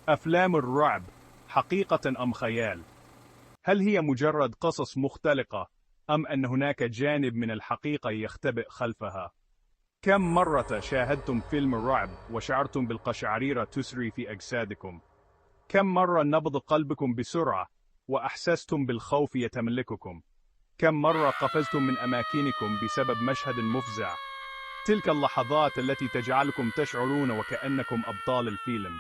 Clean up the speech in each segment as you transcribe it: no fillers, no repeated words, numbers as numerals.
أفلام الرعب حقيقة أم خيال؟ هل هي مجرد قصص مختلقة أم أن هناك جانب من الحقيقة يختبئ خلفها؟ كم مرة شاهدتم فيلم الرعب وشعرتم بالقشعريرة تسري في أجسادكم؟ كم مرة نبض قلبكم بسرعة وأحسستم بالخوف يتملككم؟ كم مرة قفزتم من أماكنكم بسبب مشهد مفزع؟ تلك اللحظات التي تجعلكم تشعرون وكأنكم أبطال الفيلم.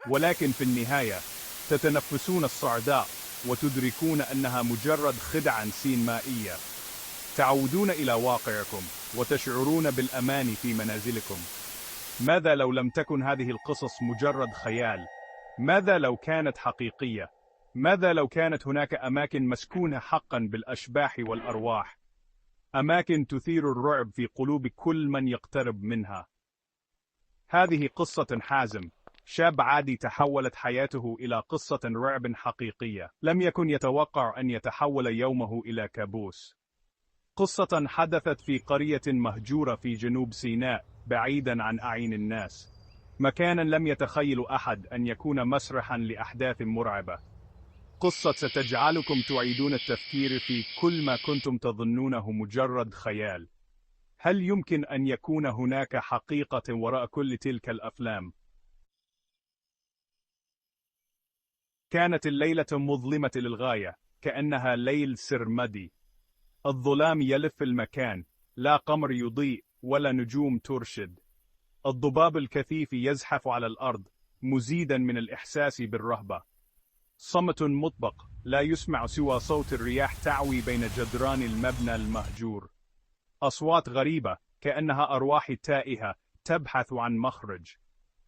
ولكن في النهاية تتنفسون الصعداء وتدركون أنها مجرد خدعة سينمائية. تعودون إلى واقعكم وتشعرون بالأمان في منازلكم. ماذا لو لم تكن هذه القصص مجرد خيال؟ ماذا لو كانت حقيقية؟ ماذا لو كانت هناك أماكن مسكونة حقا بالأشباح والأرواح؟ أماكن تثير الرعب في قلوب كل من يقترب منها. هذه قصة حازم، شاب عادي تحولت حياته إلى قصة رعب حقيقية. لم يكن يتوقع أن يتحول يومه إلى كابوس. قصة حدثت في قرية مهجورة في جنوب سيناء، بعيدا عن أعين الناس. مكانا لم يتخيل أحد أن يكون مسرحا لأحداث مرعبة. قصة ستجعلكم تعيدون التفكير في كل ما كنتم تظنونه مجرد خيال. هل يمكن أن يكون هناك حقيقة وراء كل تلك الأفلام؟ كانت الليلة مظلمة للغاية، كأنها ليل سرمدي. الظلام يلف المكان، لا قمر يضيء ولا نجوم ترشد. الضباب الكثيف يزحف على الأرض، مزيدا من الإحساس بالرهبة. صمت مطبق، لا يسمع سوى صوت الرياح تعوي بين جدران المبنى المهجور. أصوات غريبة، كأنها أرواح تائهة تبحث عن مخرج.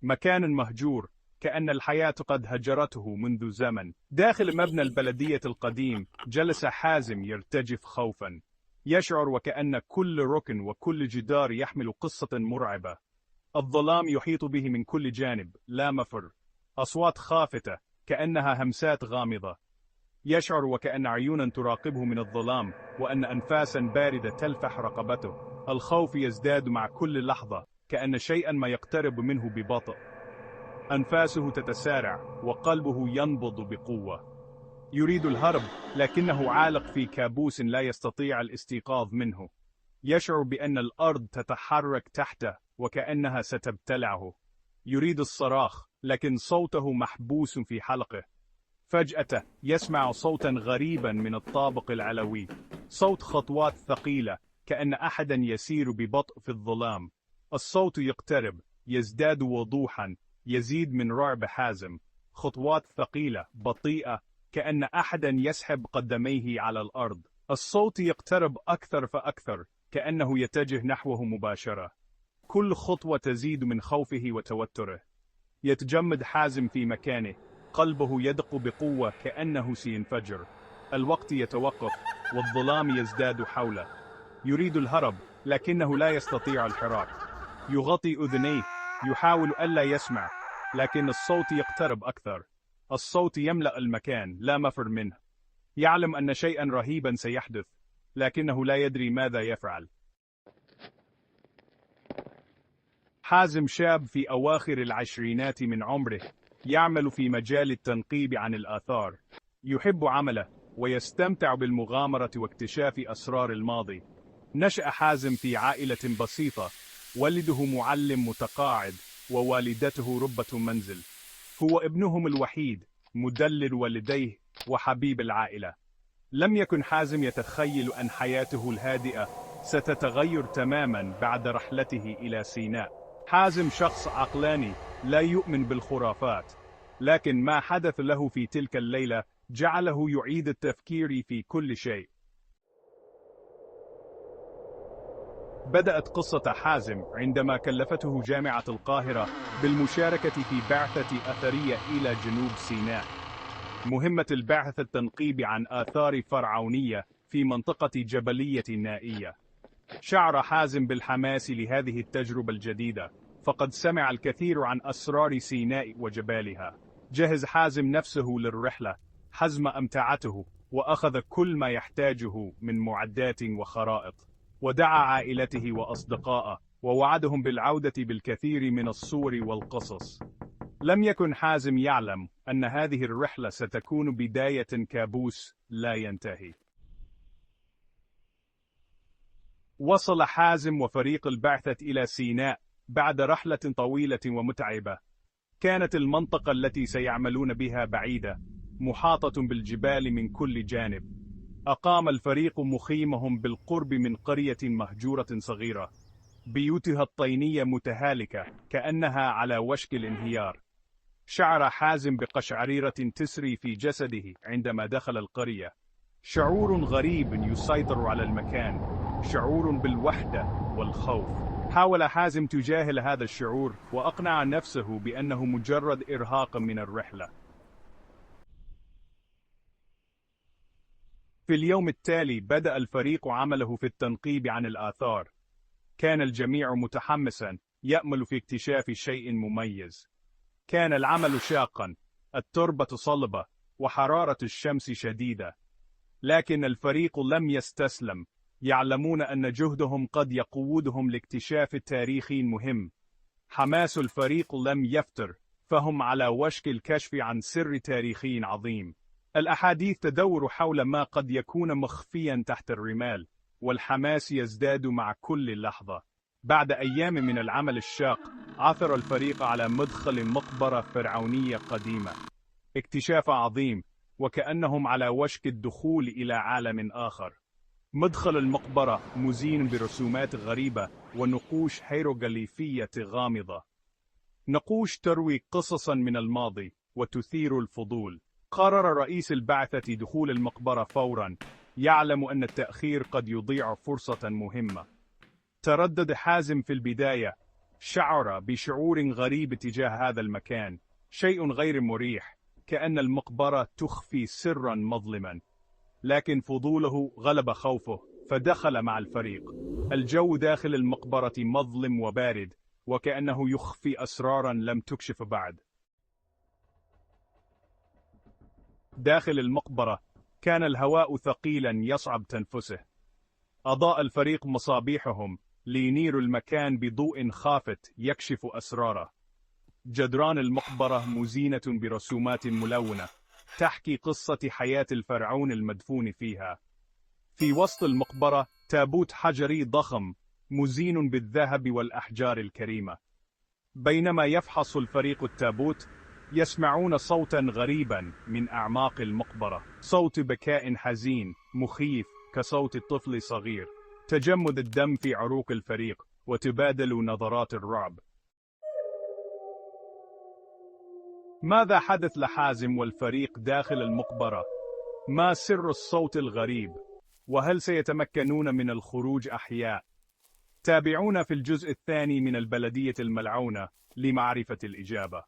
مكان مهجور، كأن الحياة قد هجرته منذ زمن. داخل مبنى البلدية القديم جلس حازم يرتجف خوفا، يشعر وكأن كل ركن وكل جدار يحمل قصة مرعبة. الظلام يحيط به من كل جانب، لا مفر. أصوات خافتة كأنها همسات غامضة. يشعر وكأن عيونا تراقبه من الظلام، وأن أنفاسا باردة تلفح رقبته. الخوف يزداد مع كل لحظة، كأن شيئا ما يقترب منه ببطء. أنفاسه تتسارع وقلبه ينبض بقوة. يريد الهرب، لكنه عالق في كابوس لا يستطيع الاستيقاظ منه. يشعر بأن الأرض تتحرك تحته وكأنها ستبتلعه. يريد الصراخ، لكن صوته محبوس في حلقه. فجأة يسمع صوتا غريبا من الطابق العلوي، صوت خطوات ثقيلة، كأن أحدا يسير ببطء في الظلام. الصوت يقترب، يزداد وضوحا، يزيد من رعب حازم. خطوات ثقيلة بطيئة، كأن أحدا يسحب قدميه على الأرض. الصوت يقترب أكثر فأكثر، كأنه يتجه نحوه مباشرة. كل خطوة تزيد من خوفه وتوتره. يتجمد حازم في مكانه، قلبه يدق بقوة كأنه سينفجر. الوقت يتوقف والظلام يزداد حوله. يريد الهرب، لكنه لا يستطيع الحراك. يغطي أذنيه، يحاول ألا يسمع، لكن الصوت يقترب أكثر. الصوت يملأ المكان، لا مفر منه. يعلم أن شيئا رهيبا سيحدث، لكنه لا يدري ماذا يفعل. حازم شاب في أواخر العشرينات من عمره، يعمل في مجال التنقيب عن الآثار. يحب عمله ويستمتع بالمغامرة واكتشاف أسرار الماضي. نشأ حازم في عائلة بسيطة، والده معلم متقاعد ووالدته ربة منزل. هو ابنهم الوحيد، مدلل والديه وحبيب العائلة. لم يكن حازم يتخيل أن حياته الهادئة ستتغير تماما بعد رحلته إلى سيناء. حازم شخص عقلاني لا يؤمن بالخرافات، لكن ما حدث له في تلك الليلة جعله يعيد التفكير في كل شيء. بدأت قصة حازم عندما كلفته جامعة القاهرة بالمشاركة في بعثة أثرية إلى جنوب سيناء. مهمة البعثة التنقيب عن آثار فرعونية في منطقة جبلية نائية. شعر حازم بالحماس لهذه التجربة الجديدة، فقد سمع الكثير عن أسرار سيناء وجبالها. جهز حازم نفسه للرحلة، حزم أمتعته، وأخذ كل ما يحتاجه من معدات وخرائط، ودعا عائلته وأصدقائه ووعدهم بالعودة بالكثير من الصور والقصص. لم يكن حازم يعلم أن هذه الرحلة ستكون بداية كابوس لا ينتهي. وصل حازم وفريق البعثة إلى سيناء بعد رحلة طويلة ومتعبة. كانت المنطقة التي سيعملون بها بعيدة، محاطة بالجبال من كل جانب. أقام الفريق مخيمهم بالقرب من قرية مهجورة صغيرة، بيوتها الطينية متهالكة كأنها على وشك الانهيار. شعر حازم بقشعريرة تسري في جسده عندما دخل القرية. شعور غريب يسيطر على المكان، شعور بالوحدة والخوف. حاول حازم تجاهل هذا الشعور وأقنع نفسه بأنه مجرد إرهاق من الرحلة. في اليوم التالي بدأ الفريق عمله في التنقيب عن الآثار. كان الجميع متحمسا، يأمل في اكتشاف شيء مميز. كان العمل شاقا، التربة صلبة وحرارة الشمس شديدة. لكن الفريق لم يستسلم، يعلمون أن جهدهم قد يقودهم لاكتشاف تاريخي مهم. حماس الفريق لم يفتر، فهم على وشك الكشف عن سر تاريخي عظيم. الأحاديث تدور حول ما قد يكون مخفيا تحت الرمال، والحماس يزداد مع كل لحظة. بعد أيام من العمل الشاق، عثر الفريق على مدخل مقبرة فرعونية قديمة. اكتشاف عظيم، وكأنهم على وشك الدخول إلى عالم آخر. مدخل المقبرة مزين برسومات غريبة ونقوش هيروغليفية غامضة. نقوش تروي قصصا من الماضي وتثير الفضول. قرر رئيس البعثة دخول المقبرة فورا، يعلم أن التأخير قد يضيع فرصة مهمة. تردد حازم في البداية، شعر بشعور غريب تجاه هذا المكان، شيء غير مريح، كأن المقبرة تخفي سرا مظلما. لكن فضوله غلب خوفه، فدخل مع الفريق. الجو داخل المقبرة مظلم وبارد، وكأنه يخفي أسرارا لم تكشف بعد. داخل المقبرة كان الهواء ثقيلا يصعب تنفسه. أضاء الفريق مصابيحهم لينيروا المكان بضوء خافت يكشف أسراره. جدران المقبرة مزينة برسومات ملونة تحكي قصة حياة الفرعون المدفون فيها. في وسط المقبرة تابوت حجري ضخم مزين بالذهب والأحجار الكريمة. بينما يفحص الفريق التابوت، يسمعون صوتا غريبا من أعماق المقبرة، صوت بكاء حزين مخيف كصوت الطفل صغير. تجمد الدم في عروق الفريق وتبادلوا نظرات الرعب. ماذا حدث لحازم والفريق داخل المقبرة؟ ما سر الصوت الغريب؟ وهل سيتمكنون من الخروج أحياء؟ تابعونا في الجزء الثاني من البلدية الملعونة لمعرفة الإجابة.